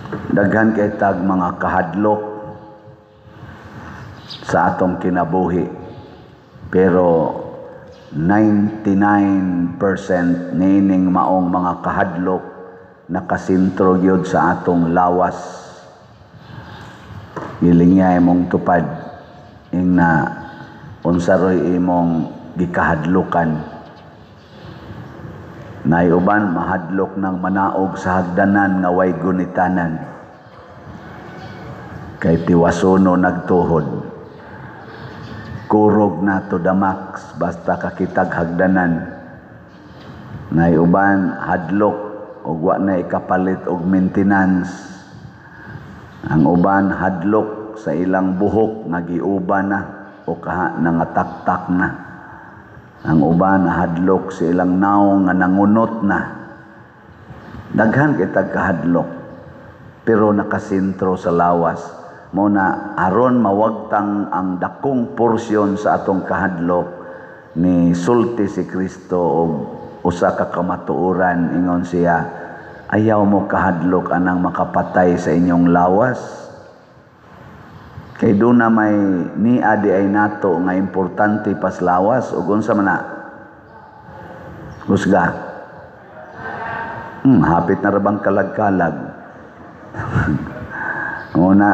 Daghan kay tag mga kahadlok sa atong kinabuhi. Pero 99% niining maong mga kahadlok nakasentro gyud sa atong lawas. Gilingya imong tupad, ingna unsa roy imong gikahadlokan. Nay uban mahadlok ng manaog sa hagdanan nga way gunitanan. Kay tiwasono nagtuhod. Kurog na to the max basta kakitag hagdanan. Nay uban hadlok og wa na ikapalit og maintenance. Ang uban hadlok sa ilang buhok nga giuba na o kaha nangataktak na. Ang uban hadlok sa ilang naong nga nangunot na. Daghan kitag kahadlok pero nakasentro sa lawas. Mo na aron mawagtang ang dakong porsyon sa atong kahadlok, ni sulti si Kristo og usa ka kamatuoran. Ingon siya, "Ayaw mo kahadlok anang makapatay sa inyong lawas." Kay doon na may nia di ay nato nga importante pas lawas. Ug unsa man na? Husga. Hapit na ra bang kalag-kalag? Una,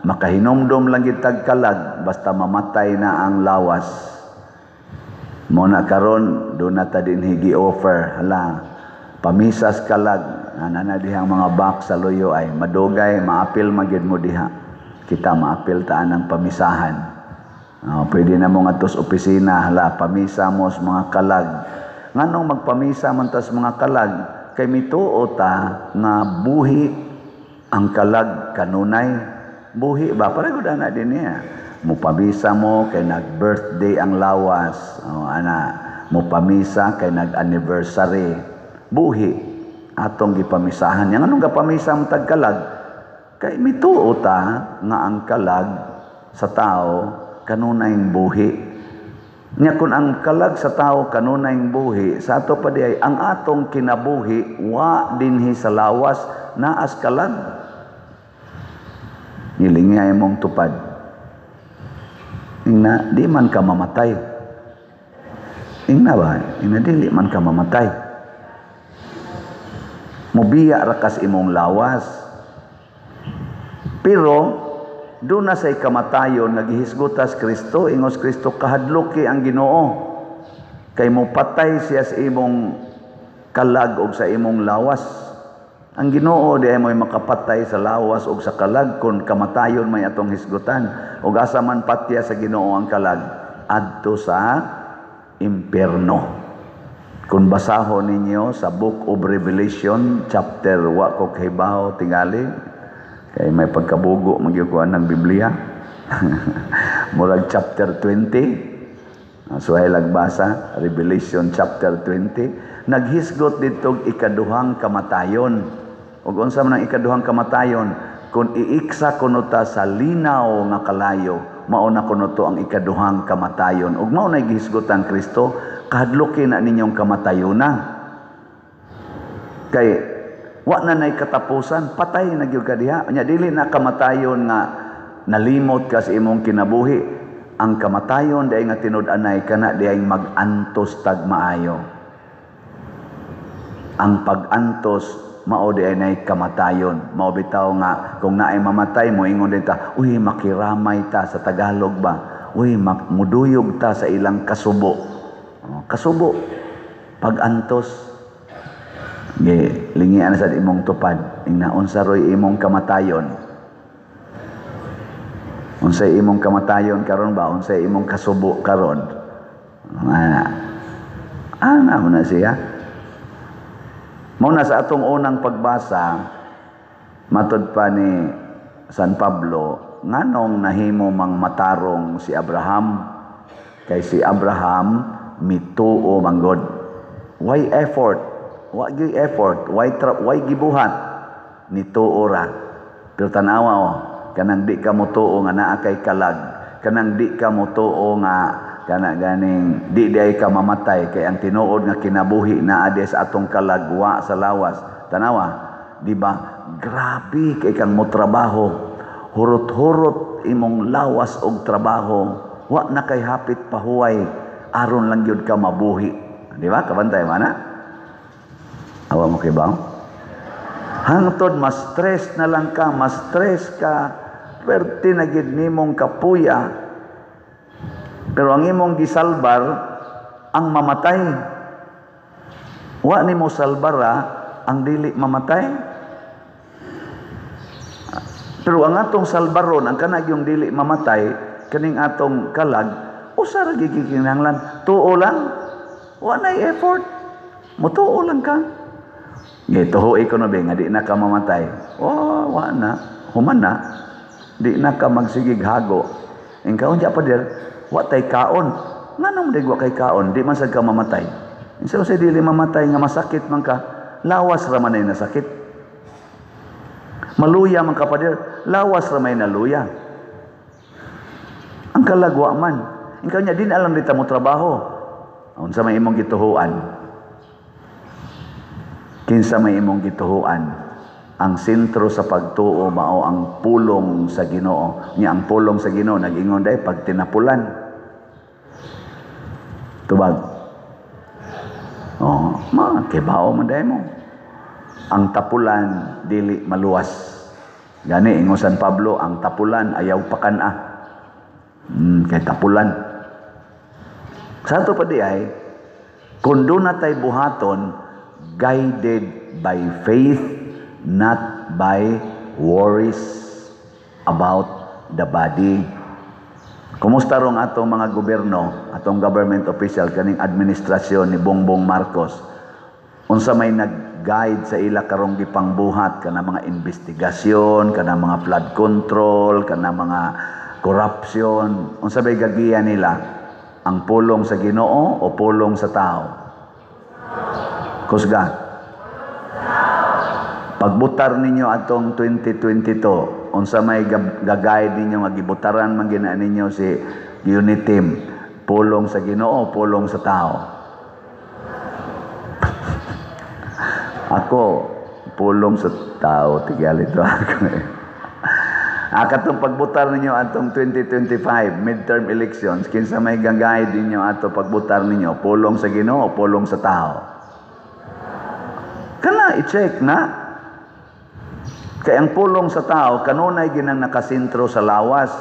makahinumdom lang gitag kalag basta mamatay na ang lawas. Mo na karon do na ta dinhi gi-offer, hala, pamisas kalag ana na dihang mga box sa luyo ay madugay maapil magyud mo diha. Kita maapil ta anang pamisahan. Oh, pwede na mo ngadto sa opisina, hala, pamisa mo sa mga kalag. Nganong magpamisa man tas mga kalag? Kay mituo ta nga buhi ang kalag kanunay. Buhi ba? Para gud ana din niya. Mupamisa mo kay nag-birthday ang lawas. O, ana, mupamisa kay nag-anniversary. Buhi atong gipamisahan. Yang anong gapamisa mo tag kalag? Kay mituo ta nga ang kalag sa tao kanunay buhi. Nya kun ang kalag sa tao kanunay buhi, sa ato pa di ay ang atong kinabuhi wa dinhi sa lawas, naas kalag. Nilingya imong tupad. Ingna, di man ka mamatay. Ingna ba? Ingna, dili man ka mamatay. Mubiya ra kas imong lawas. Pero doon na say kamatayon nga gihisgutas Kristo, ingos Kristo, "Kahadloki ang Ginoo." Kay mopatay siya sa imong kalag og sa imong lawas. Ang Ginoo di ay mo'y makapatay sa lawas og sa kalag kun kamatayon may atong hisgutan. Og asa man patya sa Ginoo ang kalag? Adto sa impierno. Kung basahon ninyo sa Book of Revelation chapter, wa ko kahibaw tingali kay may pagkabugo magyud ko ng Biblia. Murag chapter 20. So ay lagbasa Revelation chapter 20, naghisgot dito ikaduhang kamatayon. Ug unsa man ang ikaduhang kamatayon? Kung iiksa kuno ta sa linaw nga kalayo, mao na kuno to ang ikaduhang kamatayon. Ug mao na gihisgutan Kristo, "Kahadloki na ninyong kamatayona." Kay wa na nay katapusan, patay na gyud ka diha. Nya dili na kamatayon nga nalimot ka sa imong kinabuhi. Ang kamatayon diay nga tinud-anay kana diay mag-antos tag maayo. Ang pag-antos mao di ay nay kamatayon. Mao bitaw nga kung naay mamatay mo ingon din ta, "Uy, makiramay ta," sa Tagalog ba. "Uy, muduyog ta sa ilang kasubo." Oh, kasubo. Pag-antos. Ge, lingian sa imong tupad. Ingna unsa roy imong kamatayon? Unsay imong kamatayon karon ba? Unsay imong kasubo karon? Ana. Ana mo na siya. Mao na sa atong unang pagbasa, matod pa ni San Pablo, nganong nahimo mang matarong si Abraham? Kay si Abraham mituo manggod. Why effort? Wa gyud effort? Why gibuhat? Nituo ra. Pero tanawa oh, kanang di ka motuo nga naa kay kalag, kanang di ka motuo nga kana ganing di di ay ka mamatay kay ang tinuod nga kinabuhi naa di sa atong kalag, wa sa lawas. Tanawa, Di ba? Grabe kay kang mo trabaho. Hurot-hurot imong lawas og trabaho. Wa na kay hapit pahuway aron lang gyud ka mabuhi. Di ba? Kabantay man na? Awa mo kay ba? Hangtod mas-stress na lang ka, mas-stress ka, perti na gid nimong kapuya. Pero ang imong gisalbar ang mamatay. Wa nimo salbara ang dili mamatay. Pero ang atong salbaron, ang kanag yung dili mamatay, kaning atong kalag, usa ra gyud kinahanglan, tuo lang. Wa nay effort. Mutuo lang ka. Gituhoi ko na ba nga di na ka mamatay. Oh, wa na. Human na. Di na ka magsigig hago. Ingka unja pa dir, wa tay kaon. Nganong di wa kay kaon, di man sad ka mamatay. Insa sa dili mamatay nga masakit man ka, lawas ra man ay nasakit. Maluya man ka pa dir, lawas ra may naluya. Ang kalagwa man. Ingka nya di na alam dita mo trabaho. Unsa may imong gituhuan? Kinsa may imong gituhuan? Ang sentro sa pagtuo mao ang pulong sa Ginoo. Nya ang pulong sa Ginoo nag-ingon day pag tinapulan. Tubag. Oh, ma kibao man day mo. Ang tapulan dili maluwas. Gani ingon San Pablo, ang tapulan ayaw pakan-a. Kay tapulan. Sa ato pa di ay, kung doon na tay buhaton, guided by faith, not by worries about the body. Kumusta rong atong mga gobyerno, atong government official, kaning administrasyon ni Bongbong Marcos, unsa may nag-guide sa ila karong gipangbuhat, kana mga investigasyon, kana mga flood control, kana mga corruption, unsa may gagiya nila? Ang pulong sa Ginoo o pulong sa tao? Kusga. Pagbutar ninyo atong 2022, unsa may gagayad ninyo nga gibutaran man gina ninyo si Uniteam, pulong sa Ginoo, pulong sa tao? Ako, pulong sa tao, tigyal ito ako eh. Akatong pagbutar ninyo atong 2025 midterm elections, kinsa may gagayad ninyo ato pagbutar ninyo, pulong sa Ginoo, pulong sa tao? Kana i-check na. Kay ang pulong sa tao kanunay ginang nakasentro sa lawas.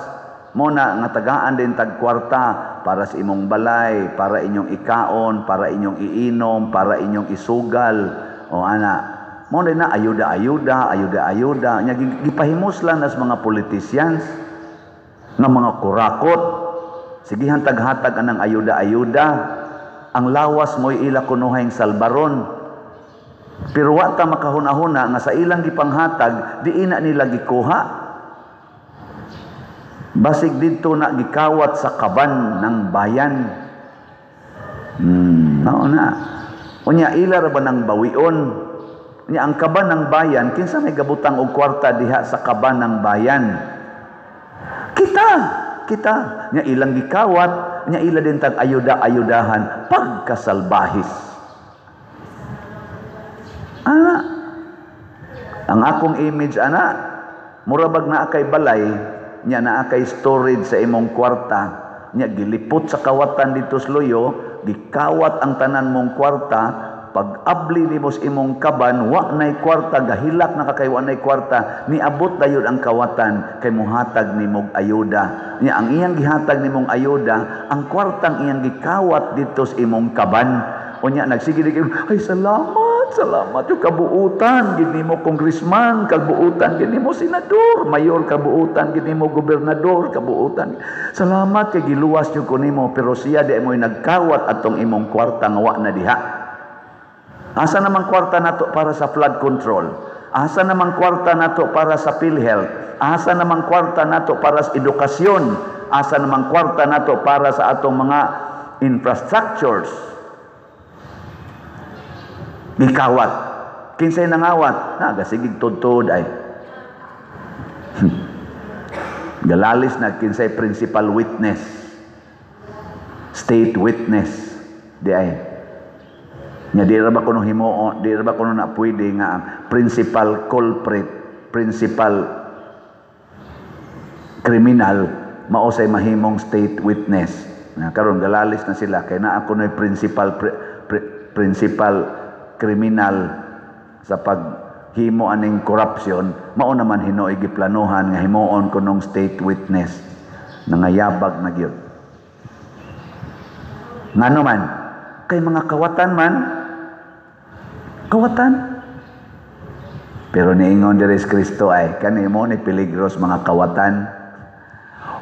Mo na nga tagaan din tag kwarta para sa imong balay, para inyong ikaon, para inyong iinom, para inyong isugal. O ana, mo na ayuda ayuda, ayuda ayuda. Nya gipahimos lang nas mga politicians nga mga kurakot. Sigihan taghatag anang ayuda ayuda. Ang lawas mo'y ila kunuhayng salbaron. Pero wa ta makahuna-huna nga sa ilang gipanghatag di ina nila gikuha. Basig didto na gikawat sa kaban ng bayan. Mao na. Unya ila ra ba nang bawion? Unya ang kaban ng bayan, kinsa may gabutang og kwarta diha sa kaban ng bayan? Kita, kita. Nya ilang gikawat, nya ila din tag ayuda-ayudahan pagkasalbahis. Ana, ang akong image ana, murabag naa kay balay, nya naa kay storage sa imong kwarta, nya gilipot sa kawatan dito sa luyo, gikawat ang tanan mong kwarta, pag abli nimo sa imong kaban, wa nay kwarta, gahilak na ka kay wa nay kwarta, niabot dayon ang kawatan kay muhatag nimog ayuda. Nya ang iyang gihatag nimong ayuda, ang kwartang iyang gikawat dito sa imong kaban. Unya nagsige di kayo, ay salamat, salamat yung kabuutan gid nimo congressman, kabuutan gid nimo senador, mayor, kabuutan gid nimo gobernador, kabuutan. Salamat kay giluwas jud ko nimo, pero siya di mo'y nagkawat atong imong kwarta nga wa na diha. Asa namang kwarta nato para sa flood control? Asa namang kwarta nato para sa PhilHealth? Asa namang kwarta nato para sa edukasyon? Asa namang kwarta nato para sa atong mga infrastructures? Gikawat. Kinsay nangawat? Nagasigig tudtod ay. Galalis na kinsay principal witness. State witness. Di ay. Nya di ra ba kuno himuon, di ra ba kuno na pwede nga ang principal culprit, principal criminal mao say mahimong state witness? Na karon galalis na sila kay naa kuno'y principal criminal sa paghimo aning corruption, mao naman hinuoy giplanuhan nga himuon kunong state witness. Nangayabag na gyud. Ngano man? Kay mga kawatan man. Kawatan. Pero niingon diri si Kristo ay kani mo ni peligros mga kawatan.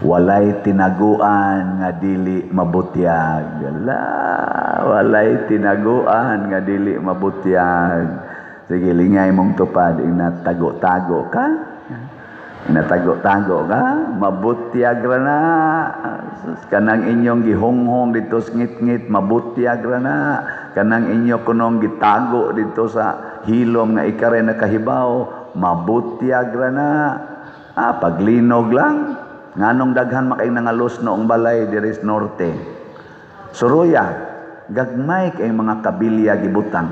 Walay tinaguan nga dili mabutyag. Ala, walay tinaguan nga dili mabutyag. Sige, lingay mong tupad, inatago-tago ka. Inatago-tago ka, mabutyag ra na. Kanang inyong gihonghong dito sa ngit-ngit, mabutyag ra na. Kanang inyo kunong gitago dito sa hilom nga ikaw ray nakahibaw, mabutyag ra na. Ah, paglinog lang. Nganong daghan makay nangalos noong balay diri sa norte. Suruya, gagmay kay mga kabilya gibutang.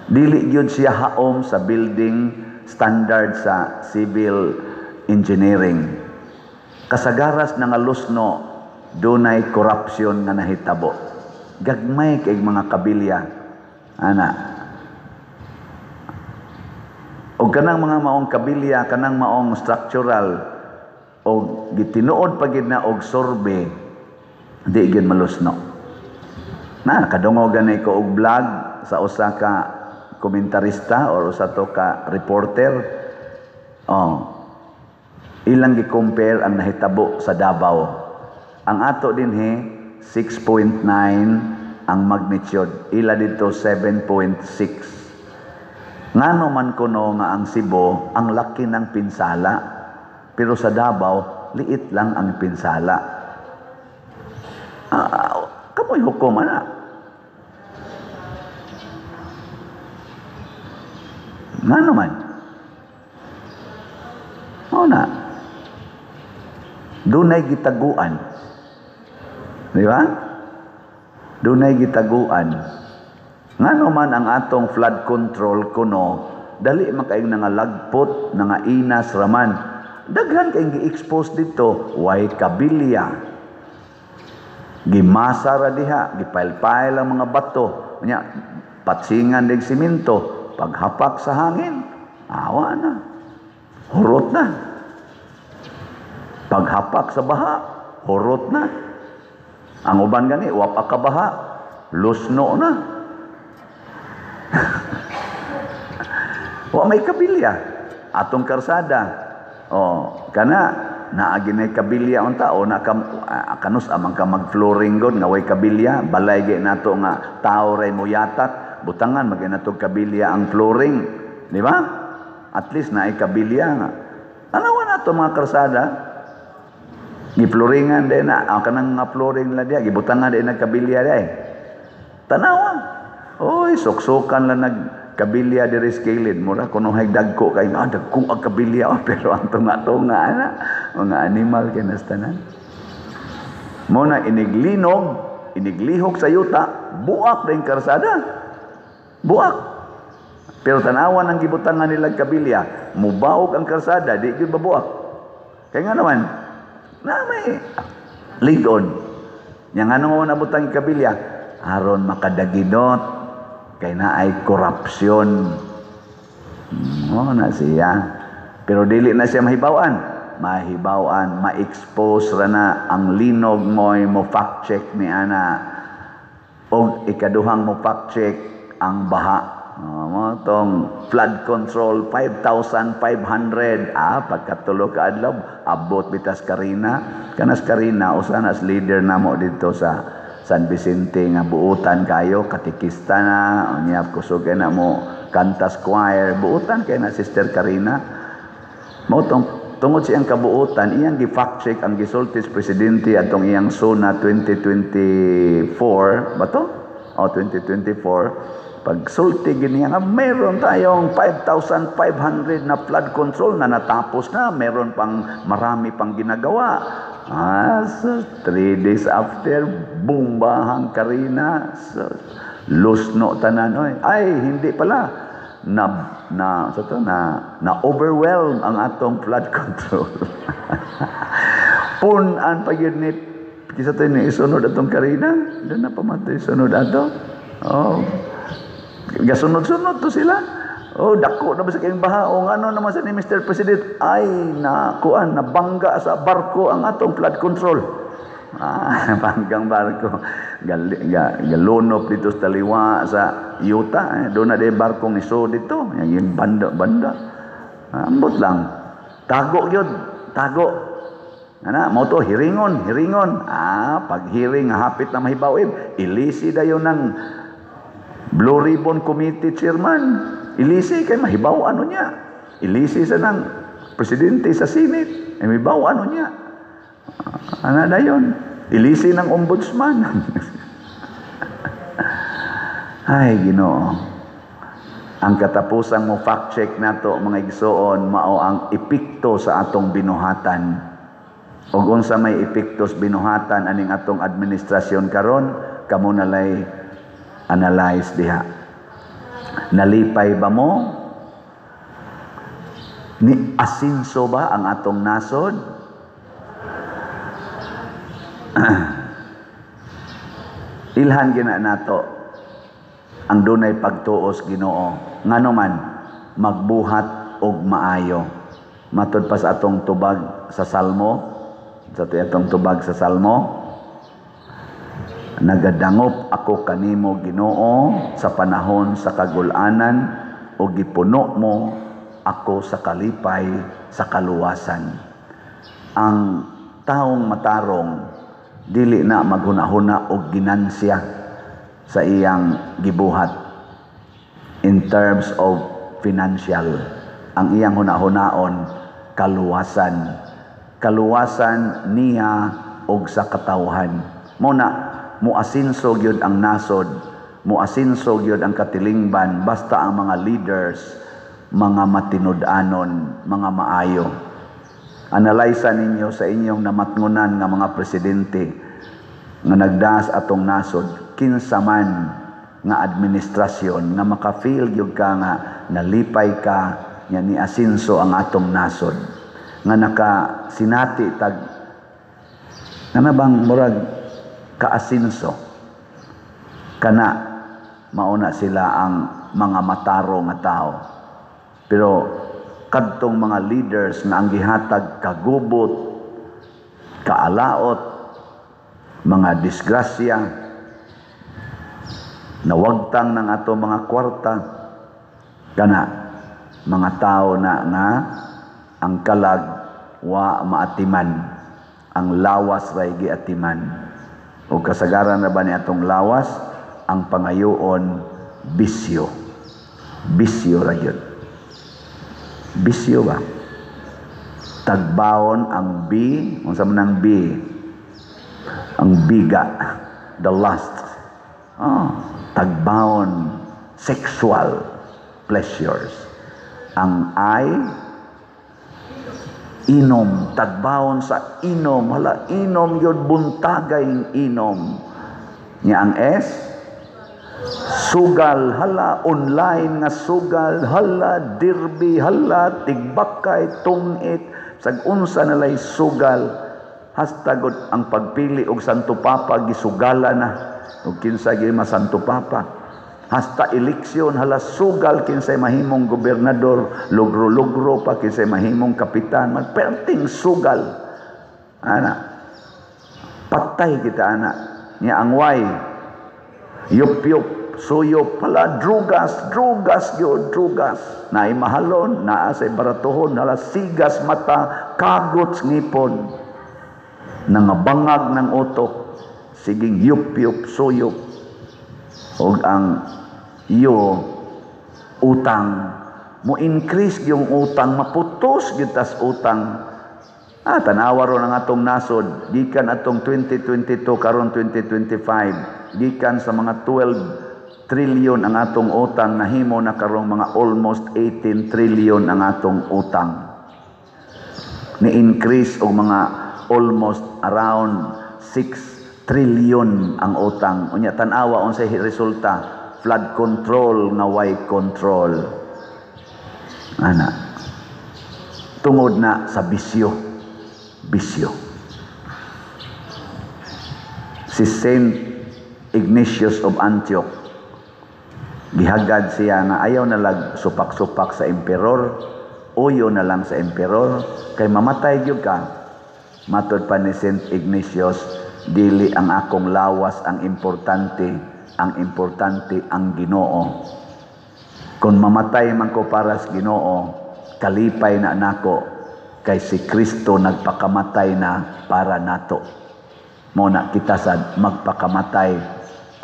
Dili gyud siya haom sa building standard sa civil engineering. Kasagaras nangalusno, dunay corruption nga nahitabo. Gagmay kay mga kabilya ana. Og kanang mga maong kabilya, kanang maong structural og gitinuod pa gid na og survey, di gyud malusno. Na kadungog gani ko og vlog sa usa ka komentarista or usa to ka reporter. Oh, ilang gi-compare ang nahitabo sa Davao. Ang ato dinhi 6.9 ang magnitude, ila dito 7.6. Ngano man kuno nga ang Cebu ang laki ng pinsala, pero sa Davao liit lang ang pinsala? Kamoy hukom ana. Ngano man? Mao na. Dunay gitaguan. Di ba? Dunay gitaguan. Ngano man ang atong flood control kuno, dali man kayong nangalagpot, nangainas raman. Daghan kayong gi-expose dito, way kabilya. Gimasa ra diha, gipail-pail ang mga bato. Nya, patsingan dig simento, paghapak sa hangin, awa na. Hurot na. Paghapak sa baha, hurot na. Ang uban gani, wapa ka baha, lusno na. Wa may kabilya. Atong karsada. Oh, kana naagi nay kabilya unta o na kanus amang ka mag-flooring god nga way kabilya, balay gyud nato nga tao ray moyatak, butangan magay nato kabilya ang flooring, di ba? At least naay kabilya nga. Tanawa nato mga karsada. Giploringan din na, ang kanang nga flooring la diya, gibutangan din nagkabilya diay. Tanawa. Oy, suksukan lang nagkabilya diri sa kilid. Mura kuno hay dagko kay dagko ang kabilya, oh, pero ang tunga-tunga ana, mga animal kay nastanan. Mo na iniglinog, iniglihok sa yuta, buak din karsada. Buak. Pero tanawan ang gibutangan nila kabilya, mubaok ang karsada, di gyud babuak. Kay nga naman, na may ligon. Yang ano mo nabutang kabilya, aron makadaginot kay na ay korupsyon. Mo na siya. Pero dili na siya mahibawan. Mahibawan, ma-expose ra na ang linog mo'y mo fact check ni ana. Og ikaduhang mo fact check ang baha. Oh, mo tong flood control 5,500. Pagkatulo ka adlaw abot bitas Karina. Kanas Karina usa nas leader namo dito sa San Vicente nga buutan kayo, katikista na, unya kusog na mo kantas choir, buutan kay na Sister Karina. Mo tong tungod siyang kabuutan, iyang gi-fact check ang gisulti sa presidente atong iyang SONA 2024 ba to? O 2024. Pagsulti gini nga meron tayong 5,500 na flood control na natapos na, meron pang marami pang ginagawa. So, 3 days after, bumbahang Karina. So, Lusno tanan oy. Ay, hindi pala. Na na sa to na na overwhelm ang atong flood control. Pun-an pa gyud ni kisa to ni isunod atong Karina. Doon na pa man to isunod ato. Oh. Gasunod-sunod to sila. Oh, dako na ba sa kayong baha? O ano naman sa ni Mr. President? Ay, na kuan, nabangga sa barko ang atong flood control. Ah, banggang barko. Galunop dito sa taliwa sa yuta. Eh. Doon na di barkong iso dito. Yung banda-banda. Ah, ambot lang. Tago yun. Tago. Ana, mo to hiringon, hiringon. Ah, pag hiring hapit na mahibaw, ilisi dayon ng Blue Ribbon Committee chairman. Ilisi kay mahibaw ano niya. Ilisi sa ng presidente sa Senate. Ay mahibaw ano niya. Ana dayon. Ilisi ng ombudsman. Ay, Ginoo. Ang katapusang mo fact check nato, mga igsoon, mao ang epekto sa atong binuhatan. Og unsa may epekto sa binuhatan aning atong administrasyon karon, kamo nalay analyze diha. Nalipay ba mo? Ni asinso ba ang atong nasod? Ilhan gina nato ang dunay pagtuos Ginoo, ngano man magbuhat og maayo. Matud pa sa atong tubag sa Salmo, sa atong tubag sa Salmo, nagadangop ako kanimo, Ginoo, sa panahon sa kagulanan, ug gipuno mo ako sa kalipay sa kaluwasan. Ang taong matarong dili na maghunahuna og ginansya sa iyang gibuhat in terms of financial. Ang iyang hunahunaon, kaluwasan. Kaluwasan niya og sa katawhan. Mo na muasinso gyud ang nasod, muasinso gyud ang katilingban basta ang mga leaders mga matinud-anon, mga maayo. Analysa ninyo sa inyong namatngunan nga mga presidente nga nagdaas atong nasod, kinsa man nga administrasyon nga maka-feel gyud ka nga nalipay ka nga niasinso ang atong nasod, nga nakasinati tag nga bang murag kaasinso kana, mauna sila ang mga mataro nga tao. Pero kadtong mga leaders nga ang gihatag kagubot, kaalaot, mga disgrasya, nawagtang ng ato mga kwarta, kana mga tao na nga ang kalag wa maatiman, ang lawas ray giatiman. O kasagaran na ba ni atong lawas ang pangayoon bisyo. Bisyo ra gyud. Bisyo ba? Tagbaon ang B, unsa man ang B? Ang biga, the lust. Oh, tagbaon sexual pleasures. Ang I, inom, tagbaon sa inom, hala inom yun, buntagay inom. Nya ang S, sugal, hala online nga sugal, hala derby, hala tigbakay, tungit, sag unsa nalay sugal. Hasta gud ang pagpili og Santo Papa gisugala na og kinsa gyud ma Santo Papa. Hasta eleksyon, hala sugal kinsay mahimong gobernador, logro-logro pa kinsay mahimong kapitan, magperting sugal. Ana, patay kita ana. Nya ang Y, yup-yup, suyop, hala drugas, drugas gyud, drugas. Naay mahalon, naa say baratuhon, hala sigas mata, kagot ngipon. Nangabangag ng utok, siging yup-yup, suyop. Og ang iyo utang, mo increase yung utang, maputos gyud tas utang. Ah, tanawa ron ang atong nasod gikan atong 2022 karon 2025, gikan sa mga 12 trillion ang atong utang, nahimo na karong mga almost 18 trillion ang atong utang. Ni-increase og mga almost around 6 trillion ang utang. Unya tan-awa unsay resulta, Flood control nga way control. Ana. Tungod na sa bisyo. Bisyo. Si Saint Ignatius of Antioch, gihagad siya nga ayaw na lag supak-supak sa emperor, uyo na lang sa emperor, kay mamatay gyud ka. Matod pa ni Saint Ignatius, "Dili ang akong lawas ang importante, ang importante ang Ginoo. Kung mamatay man ko para sa Ginoo, kalipay na nako kay si Kristo nagpakamatay na para nato. Mao na kita sad magpakamatay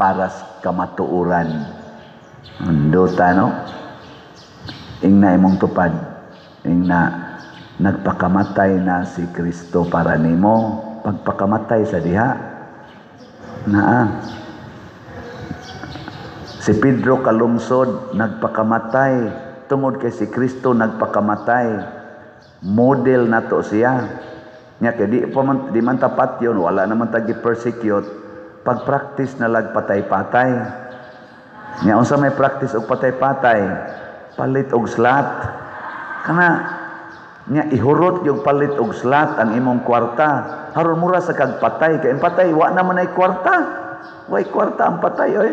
para sa kamatuoran." Nindota, no? Ingna imong tupad. Ingna, nagpakamatay na si Kristo para nimo, pagpakamatay sa diha. Naa. Si Pedro Kalungsod nagpakamatay tungod kay si Kristo nagpakamatay. Model nato siya. Nya kay di pa man, di man tapat yun, wala naman ta gi-persecute. Pag-practice na lag patay-patay. Nya unsa may practice og patay-patay? Palit og slot. Kana nya ihurot yung palit og slot ang imong kwarta. Haron mura sa kag patay kay ang patay wa naman ay kwarta. Way kwarta ang patay oy.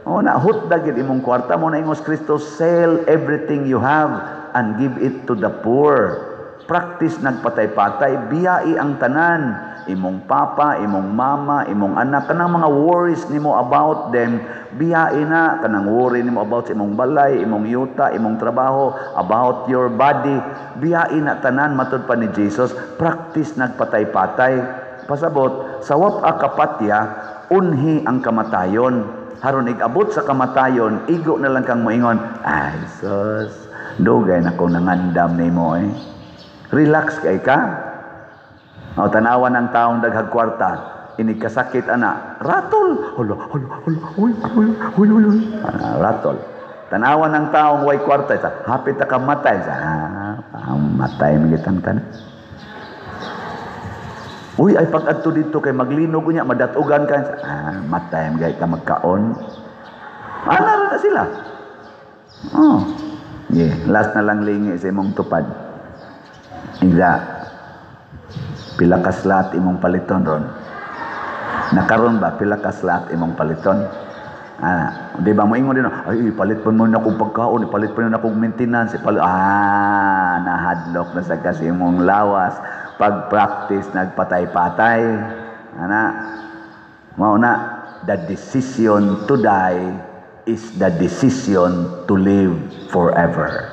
O na hutda gid imong kwarta. Mao na ingos Kristo, "Sell everything you have and give it to the poor." Practice nagpatay-patay, biyai ang tanan. Imong papa, imong mama, imong anak, kanang mga worries nimo about them, biyai na. Kanang worry nimo about sa imong balay, imong yuta, imong trabaho, about your body, biyai na tanan. Matud pa ni Jesus, practice nagpatay-patay. Pasabot, sa wap-a kapatya, unhi ang kamatayon. Haron igabot sa kamatayon, igo na lang kang moingon, "Ay sus, dugay na kong nangandam nimo eh." Relax kay ka. O tanawan ng taong daghag kwarta, ini kasakit ana, ratol. Hala, hala, hala, uy, uy, uy, uy, uy. Ah, ratol. Tanawan ng taong way kwarta, sa hapit ta kamatay, sa matay magitang tanan. Uy, ay pag-adto dito kay maglinog niya, madatugan ka. Ah, matay magay ka magkaon. Ana ra na sila. Oh. Yeah, last na lang lingi sa imong tupad. Ingla. Pila ka slot imong paliton ron? Nakaron ba pila ka slot imong paliton? Ah, di ba moingon din, "Ay, ipalit pa mo na akong pagkaon, ipalit pa mo na akong maintenance, ipalit." Ah, nahadlok na sa kasi imong lawas pag-practice nagpatay-patay. Ana, mao na, the decision to die is the decision to live forever.